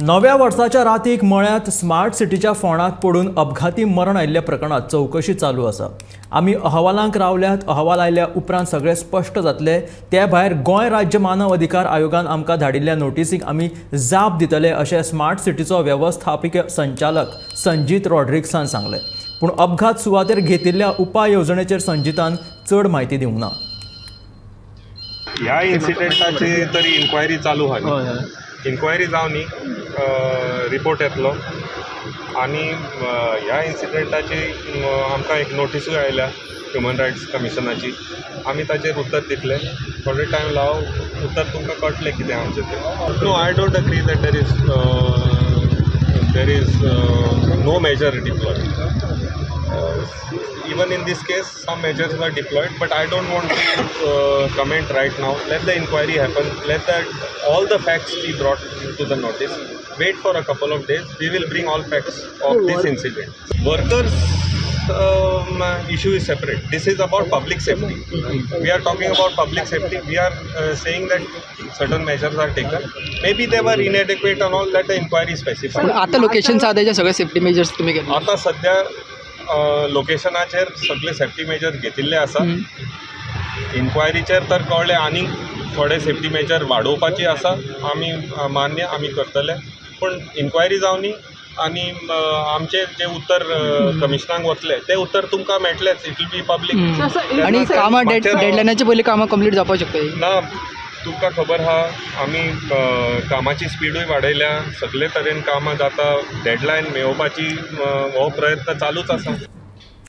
नव्या वर्साच्या रातीक मळ्यांत स्मार्ट सिटीच्या फोंडांत पडून अपघाती मरण आयिल्ल्या प्रकरणात चवकशी चालू आसा. आमी अहवालांक रावल्यात. अहवाल आयल्या उपरांत सगळें स्पश्ट जातलें. ते भायर गोंय राज्य मानव अधिकार आयोगान आमकां धाडिल्ल्या नोटीसीक आमी जाप दितले अशें स्मार्ट सिटीचो वेवस्थापीक संचालक संजीत रॉड्रिग्सान सांगलें. पूण अपघात सुवातेर घेतिल्ल्या उपाय येवजणेचेर संजीतान चड म्हायती दिवंक ना. ह्या इन्सिडेंटाची तरी इन्क्वायरी चालू आहा. इन्क्वायरी जावन रिपोर्ट येतलो आनी ह्या इन्सिडेंटाची आमकां एक नोटिसूय आयल्या ह्युमन रायट्स कमिशनाची. आमी ताचेर उत्तर दितले. थोडे टायम लाव, उत्तर तुमकां कळटलें कितें आमचें तें. No, I don't agree that there is no measure deployed. Even in this case, some measures were deployed, but I don't want to comment right now. Let the inquiry happen. Let all the facts be brought into the notice. Wait for a couple of days. We will bring all facts of this incident. Workers' issue is separate. This is about public safety. We are talking about public safety. We are saying that certain measures are taken. Maybe they were inadequate and all. Let the inquiry specify. आता location साधायचे सगळे safety measures तुम्ही घेतले. आता सध्या लोकेशनाचेर सगळे safety major घेतिल्ले आसा. इन्क्वायरीचेर तर कळ्ळें आनीक थोडे सेफ्टी मेजर वाडोवपाची आसा. आमी मान्य आमी करतले, पूण इन्क्वायरी जावनी आनी आमचे जे उत्तर कमिशनाक वतले ते उत्तर तुमकां मेळटलेच. It will be public. आनी कामां डेडलायनाचे पयलीं कामां कंप्लीट जावपाक शकता ना. तुमकां खबर आहा आमी कामाची स्पिडूय वाडयल्या. सगळे तरेन कामां जाता. डेडलायन मेळोवपाची हो प्रयत्न चालूच आसा.